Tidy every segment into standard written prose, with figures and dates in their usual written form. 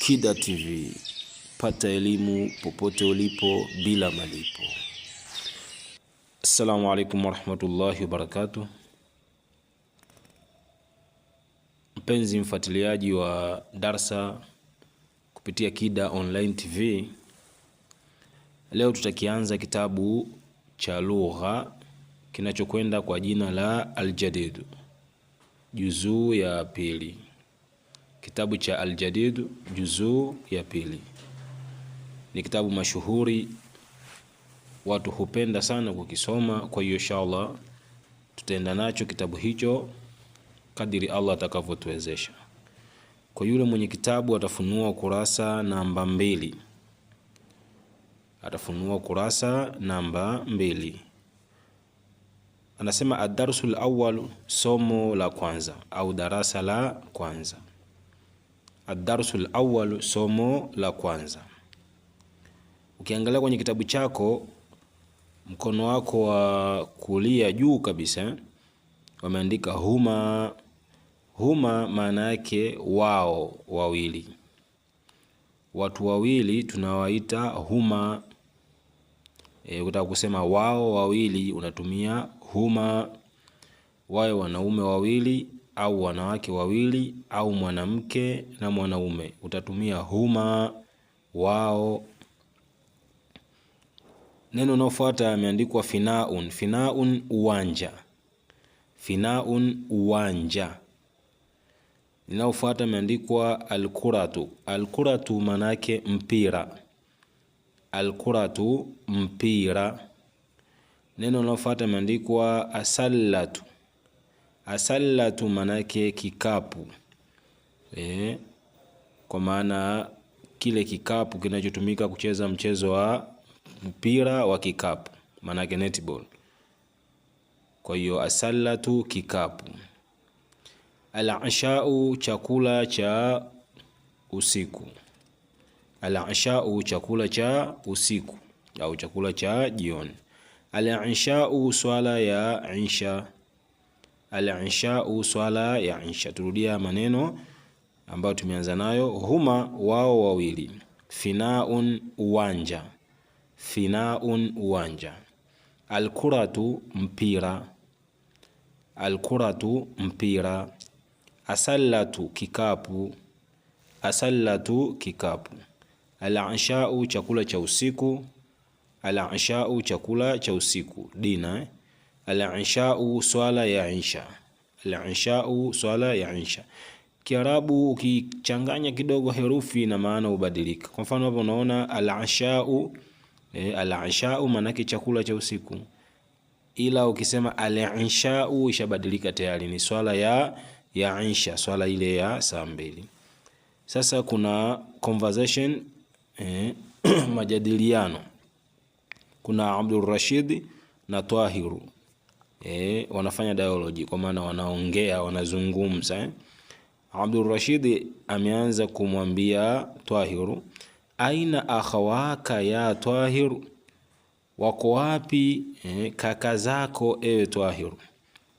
Kida TV, pata elimu popote ulipo bila malipo. Assalamu alaikum warahmatullahi wabarakatuh. Mpenzi mfuatiliaji wa darsa kupitia Kida Online TV, leo tutakianza kitabu cha lugha kinachokwenda kwa jina la Aljadid juzuu ya pili. Kitabu cha Aljadid juzuu ya pili ni kitabu mashuhuri, watu hupenda sana kukisoma. Kwa hiyo inshallah tutaenda nacho kitabu hicho kadiri Allah atakavyotuwezesha. Kwa yule mwenye kitabu atafunua kurasa namba 2, atafunua kurasa namba 2. Anasema adarsu lawal, somo la kwanza au darasa la kwanza. Adarsu lawal, somo la kwanza. Ukiangalia kwenye kitabu chako mkono wako wa kulia juu kabisa wameandika huma. Huma maana yake wao wawili, watu wawili tunawaita huma. Ukitaka kusema wao wawili unatumia huma, wawe wanaume wawili au wanawake wawili au mwanamke na mwanaume, utatumia huma, wao. Neno unaofuata ameandikwa finaun. Finaun uwanja, finaun uwanja. Linalofuata imeandikwa alkuratu. Alkuratu maana yake mpira, alkuratu mpira. Neno linalofuata imeandikwa asallatu. Asallatu maana yake kikapu, kwa maana kile kikapu kinachotumika kucheza mchezo wa mpira wa kikapu, maana yake netball. Kwa hiyo asallatu kikapu. Al-ashau chakula cha usiku. Al-ashau chakula cha usiku au chakula cha jioni. Al-ishau swala ya isha. Al-ishau swala ya isha. Turudia maneno ambayo tumeanza nayo. Huma wao wawili. Finaun uwanja. Finaun uwanja. Alkuratu mpira. Alkuratu mpira. Asallatu kikapu. Asallatu kikapu. Al-ishau chakula cha usiku. Al-ishau chakula cha usiku dina. Al-ishau swala ya isha. Al-ishau swala ya isha. Kiarabu ukichanganya kidogo herufi na maana hubadilika. Kwa mfano hapo unaona al-ishau, al-ishau maana chakula cha usiku, ila ukisema al-ishau ishabadilika tayari ni swala ya isha, swala ile ya saa 2. Sasa kuna conversation, majadiliano. Kuna Abdul Rashid na Twahiru, wanafanya dialogue kwa maana wanaongea, wanazungumza. Abdul Rashid ameanza kumwambia Twahiru, aina akhawaka ya Twahiru, wako wapi kaka zako ewe Twahiru?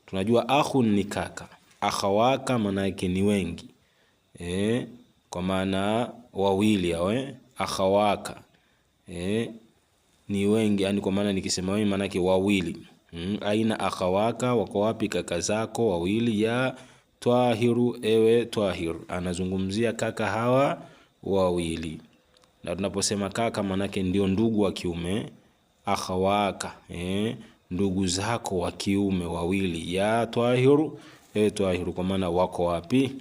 Tunajua akhun ni kaka, akhawaka maana yake ni wengi, kwa maana wawili hao, akhawaka ni wengi, yani kwa maana nikisema wengi maana yake wawili. Aina akhawaka, wako wapi kaka zako wawili? Ya Twahiru, ewe Twahiru. Anazungumzia kaka hawa wawili, na tunaposema kaka maana yake ndio ndugu wa kiume. Akhawaka, ndugu zako wa kiume wawili. Ya Twahiru, ewe Twahiru, kwa maana wako wapi?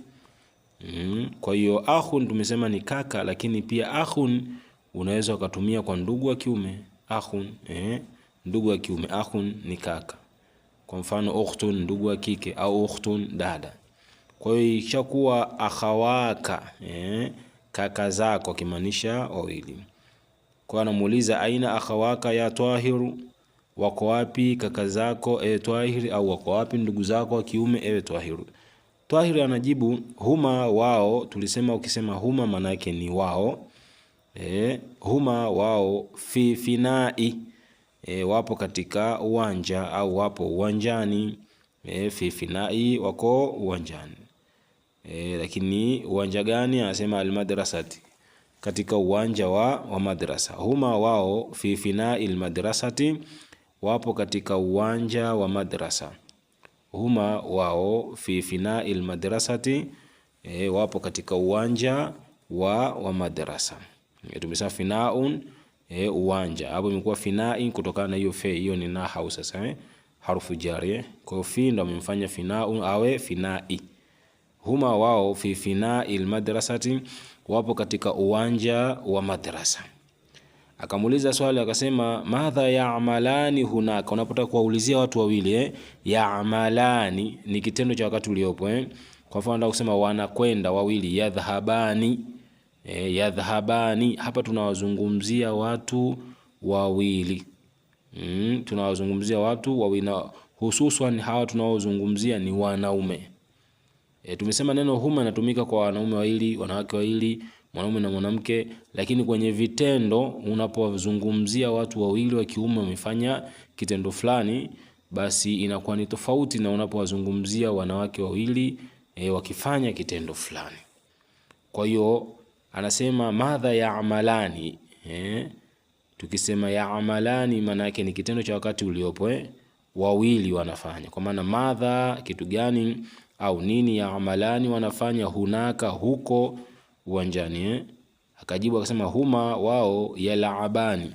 Kwa hiyo akhun tumesema ni kaka, lakini pia akhun unaweza ukatumia kwa ndugu wa kiume. Akhun, ndugu wa kiume. Akhun ni kaka. Kwa mfano ukhtun ndugu wa kike au ukhtun dada. Kwa hiyo ikishakuwa akhawaka, kaka zako kimaanisha wawili. Kwa anamuuliza aina akhawaka ya Twahiru, wako wapi kaka zako ewe Twahiri, au wako wapi ndugu zako wa kiume ewe Twahiru? Twahiri anajibu huma wao. Tulisema ukisema huma maana yake ni wao. Huma wao, fi finai, wapo katika uwanja au wapo uwanjani. Fi finai wako uwanjani. Lakini uwanja gani? Anasema almadrasati, Katika uwanja wa madrasa. Huma wao, fi fina'il madrasati, wapo katika uwanja wa madrasa. Huma wao, fi fina'il madrasati, wapo katika uwanja wa madrasa. Tumesema finaun, uwanja. Hapo imekuwa fina'in kutokana na hiyo fe, hiyo ni nahau sasa, harufu jari. Kwa hiyo fi ndo amemfanya finaun awe fina'i. Huma wao, fi fina'il madrasati, wapo katika uwanja wa madrasa. Akamuuliza swali akasema, madha ya'malani hunaka. Unapotaka kuwaulizia watu wawili, ya'malani ni kitendo cha wakati uliopo. Kwa mfano nataka kusema wanakwenda wawili, yadhhabani, yadhhabani. Hapa tunawazungumzia watu wawili. Tunawazungumzia watu wawili na hususan hawa tunaozungumzia ni wanaume. Tumesema neno huma inatumika kwa wanaume wawili, wanawake wawili, mwanaume na mwanamke, lakini kwenye vitendo unapozungumzia watu wawili wa kiume wamefanya kitendo fulani, basi inakuwa ni tofauti na unapowazungumzia wanawake wawili wakifanya kitendo fulani. Kwa hiyo anasema madha ya'malani, tukisema ya'malani maana yake ni kitendo cha wakati uliopo, wawili wanafanya. Kwa maana madha kitu gani au nini, ya'malani wanafanya, hunaka huko uwanjani. Akajibu akasema huma wao, yal'abani,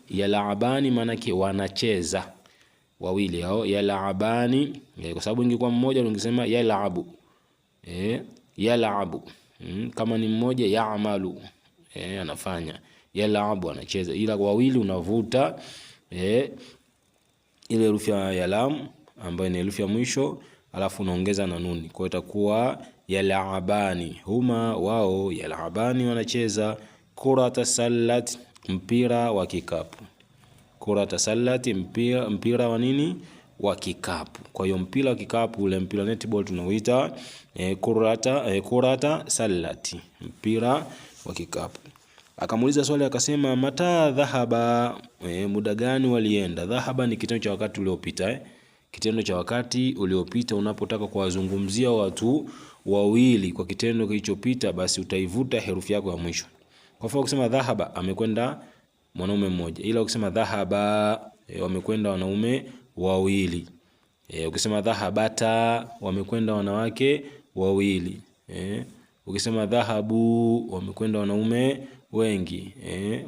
yal'abani maana yake wanacheza wawili hao, yal'abani, kwa sababu ingekuwa mmoja ungesema yal'abu, yal'abu. Kama ni mmoja ya'malu, anafanya, yal'abu anacheza, ila wawili unavuta ile herufi ya lam ambayo ni herufi ya mwisho, alafu unaongeza na nuni, kwa hiyo itakuwa yal'abani. Huma wao, yal'abani wanacheza, kurata sallat, mpira wa kikapu. Kurata sallat, mpira wa nini? Wa kikapu. Kwa hiyo mpira wa kikapu ule mpira netball tunauita kurata sallati, mpira wa kikapu. Akamuuliza swali akasema mata dhahaba, muda gani walienda? Dhahaba ni kitendo cha wakati uliopita, Kitendo cha wakati uliopita unapotaka kuwazungumzia watu wawili kwa kitendo kilichopita, basi utaivuta herufi yako ya mwisho. Kwa mfano ukisema dhahaba, amekwenda mwanaume mmoja, ila ukisema dhahaba, wamekwenda wanaume wawili. Ukisema dhahabata, wamekwenda wanawake wawili. Ukisema dhahabu, wamekwenda wanaume wengi.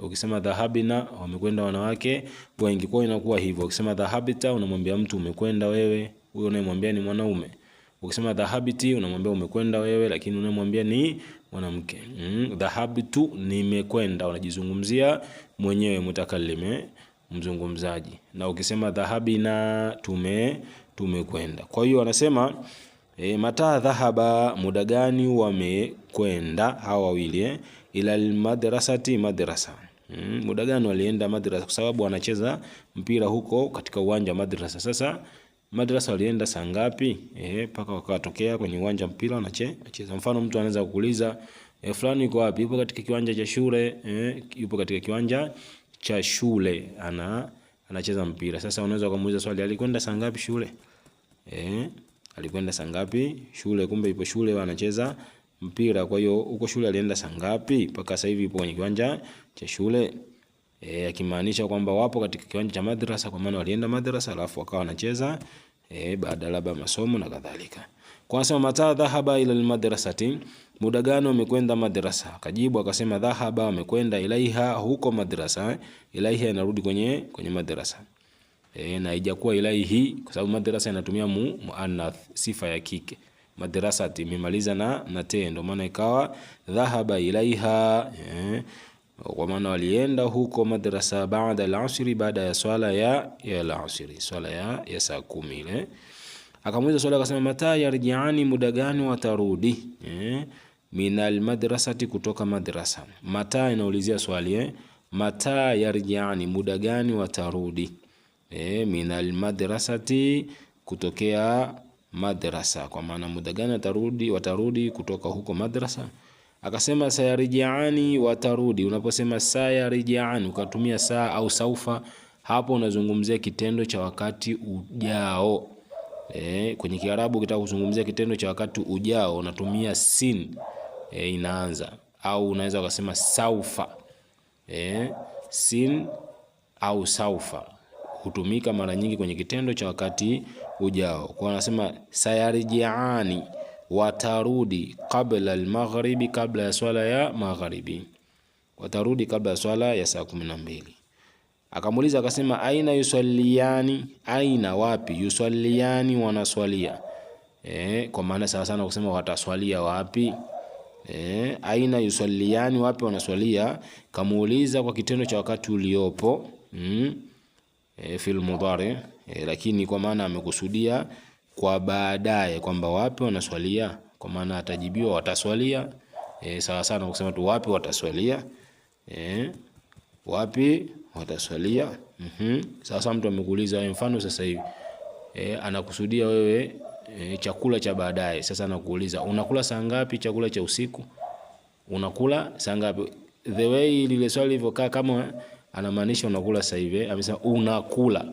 Ukisema dhahabina, wamekwenda wanawake wengi. Kwa hiyo inakuwa hivyo. Ukisema dhahabita, unamwambia mtu umekwenda wewe, huyo unayemwambia ni mwanaume. Ukisema dhahabiti, unamwambia umekwenda wewe, lakini unamwambia ni mwanamke. Dhahabtu, nimekwenda, unajizungumzia mwenyewe mutakallim, mzungumzaji. Na ukisema dhahabina, tumekwenda. Kwa hiyo anasema mata dhahaba, muda gani wamekwenda hawa wawili, ila almadrasati, madrasa. Muda gani walienda madrasa? Kwa sababu wanacheza mpira huko katika uwanja wa madrasa. Sasa madrasa walienda saa ngapi? Paka wakatokea kwenye uwanja mpira wanacheza. Mfano mtu anaweza kukuuliza, fulani yuko wapi? Yupo katika kiwanja cha shule, yupo katika kiwanja cha shule anacheza mpira. Sasa unaweza kumuuliza swali, alikwenda saa ngapi shule? Alikwenda saa ngapi shule? Kumbe yupo shule anacheza mpira. Kwa hiyo huko shule alienda saa ngapi mpaka sasa hivi yupo kwenye kiwanja cha shule? Akimaanisha kwamba wapo katika kiwanja cha madrasa, kwa maana walienda madrasa alafu wakawa wanacheza baada labda masomo na kadhalika. Kwa sema mata dhahaba ila almadrasati, muda gani wamekwenda madrasa? Akajibu akasema dhahaba, wamekwenda ilaiha, huko madrasa. Ilaiha inarudi kwenye madrasa. Na haijakuwa ilaihi kwa sababu madrasa inatumia muannath, sifa ya kike. Madrasati imemaliza na te, ndio maana ikawa dhahaba ilaiha, kwa maana walienda huko madrasa baada al-asri, baada ya swala ya al-asri, swala ya saa 10 ile. Akamuuliza swali akasema mata yarjiani, muda gani watarudi? Minal madrasati, kutoka madrasa. Mata inaulizia swali, mata yarjiani, muda gani watarudi? Minal madrasati, kutokea madrasa, kwa maana muda gani watarudi kutoka huko madrasa. Akasema sayarjiani, watarudi. Unaposema sayarjiani ukatumia saa au saufa, hapo unazungumzia kitendo cha wakati ujao. Kwenye Kiarabu ukitaka kuzungumzia kitendo cha wakati ujao unatumia sin, inaanza. au unaweza ukasema saufa. Sin au saufa hutumika mara nyingi kwenye kitendo cha wakati ujao. Kwa anasema sayarjiani, watarudi, kabla almaghribi, kabla ya swala ya magharibi, watarudi kabla ya swala ya saa 12. Akamuuliza akasema, aina yusalliani, aina wapi, yusalliani wanaswalia. Kwa maana sawa sana kusema wataswalia wapi. Aina yusalliani, wapi wanaswalia. Kamuuliza kwa kitendo cha wakati uliopo fil mudhari, lakini kwa maana amekusudia kwa baadaye kwamba wapi wanaswalia, kwa maana atajibiwa wataswalia. Sawa sana kusema tu wapi wataswalia, wapi wataswalia. Sasa mtu amekuuliza mfano sasa hivi anakusudia wewe chakula cha baadaye. Sasa anakuuliza unakula saa ngapi chakula cha usiku? Unakula saa ngapi? The way lile swali lilivyokaa kama anamaanisha unakula sasa hivi, amesema unakula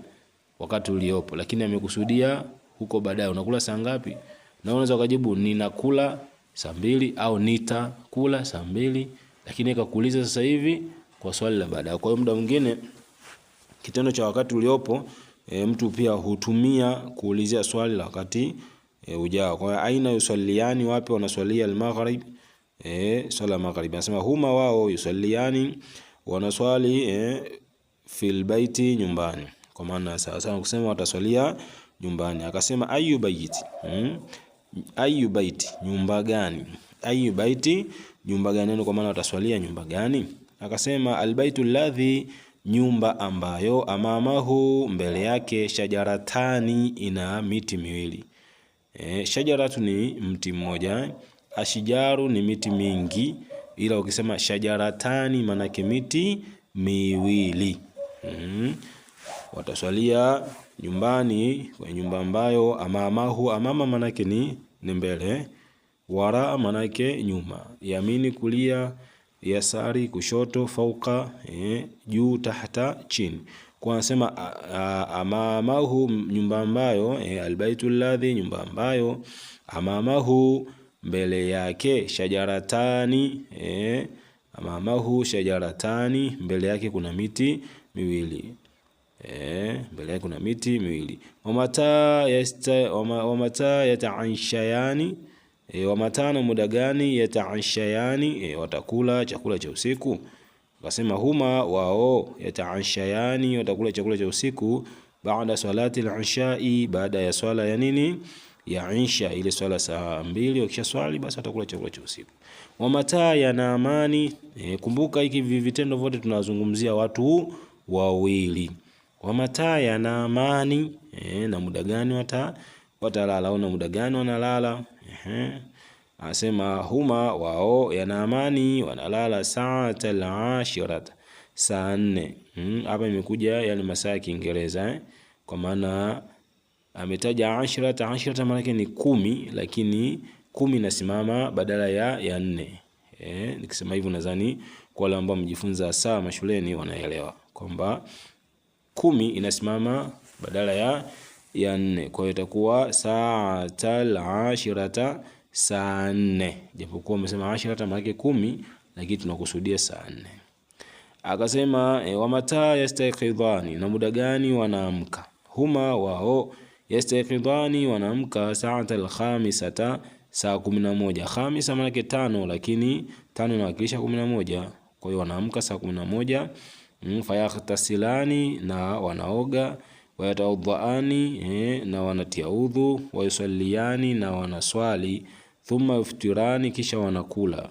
wakati uliopo, lakini amekusudia huko baadaye unakula saa ngapi? Na unaweza ukajibu ninakula saa 2 au nitakula saa 2, lakini akakuuliza sasa hivi kwa swali la baadaye. Kwa hiyo muda mwingine kitendo cha wakati uliopo mtu pia hutumia kuulizia swali la wakati ujao. Kwa hiyo aina yusalliani, wapi wanaswalia al-maghrib, swala maghrib. Anasema huma, wao, yusalliani wanaswali fil baiti, nyumbani. Kwa maana sawa sawa kusema wataswalia nyumbani. Akasema ayu baiti, ayu baiti, nyumba gani? Ayu baiti, nyumba gani? Kwa maana wataswalia nyumba gani? Akasema albaitu alladhi, nyumba ambayo, amamahu, mbele yake, shajaratani, ina miti miwili. Shajaratu ni mti mmoja, ashijaru ni miti mingi, ila ukisema shajaratani manake miti miwili. Wataswalia nyumbani kwa nyumba ambayo amamahu, amama manake ni mbele, wara manake nyuma, yamini kulia, yasari kushoto, fauka juu, tahta chini. Kwa anasema amamahu, nyumba ambayo albaitu alladhi, nyumba ambayo amamahu, mbele yake, shajaratani amamahu shajaratani, mbele yake kuna miti miwili. Mbele yake kuna miti miwili. Wamata yataanshayani, wamata na muda gani, yataanshayani, watakula chakula cha usiku. Akasema huma, wao, yataanshayani, watakula chakula cha usiku, baada salati al-ishai, baada ya swala ya nini, ya isha, ile swala saa 2 wakisha swali basi watakula chakula cha usiku. Wamata yanamani, kumbuka hiki vitendo vyote tunazungumzia watu wawili. Wamata yanamani, na muda gani watalala au na muda gani wanalala. Asema huma, wao, yanamani, wanalala saata al-ashirata, saa 4. Hapa imekuja yale masaa ya Kiingereza kwa maana ametaja ashirata, ashirata maana yake ni 10, lakini 10 inasimama badala ya 4. Nikisema hivyo nadhani kwa wale ambao mjifunza saa mashuleni wanaelewa kwamba 10 inasimama badala ya 4. Kwa hiyo itakuwa saatal ashirata, saa 4. Japokuwa umesema ashirata maana yake 10, lakini tunakusudia saa 4. Akasema wamata yastaiqidhani, na muda gani wanaamka? Huma, wao, yastaiqidhani, wanaamka saata alkhamisata, saa 11. Khamisa maana yake 5, lakini 5 inawakilisha 11. Kwa hiyo wanaamka saa 11. Fayaghtasilani, na wanaoga, wayatawadhaani, na wanatia udhu, wayusalliani, na wanaswali, thumma yuftirani, kisha wanakula.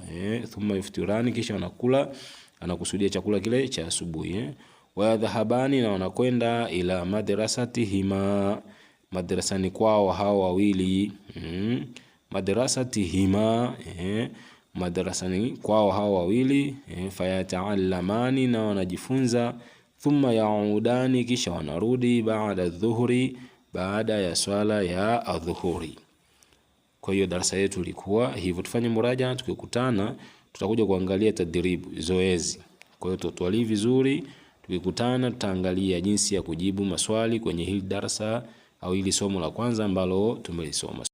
Thumma yuftirani, kisha wanakula, anakusudia chakula kile cha asubuhi. Wayadhahabani, na wanakwenda, ila madrasatihima, madrasani kwao hao wawili. Madrasatihima, madrasani kwao hao wawili. Fayataallamani, na wanajifunza, thumma yaudani, kisha wanarudi, baada dhuhuri, baada ya swala ya adhuhuri. Kwa hiyo darasa yetu ilikuwa hivyo. Tufanye muraja, tukikutana tutakuja kuangalia tadribu, zoezi. Kwa hiyo tutwali vizuri, tukikutana tutaangalia jinsi ya kujibu maswali kwenye hili darasa au hili somo la kwanza ambalo tumelisoma.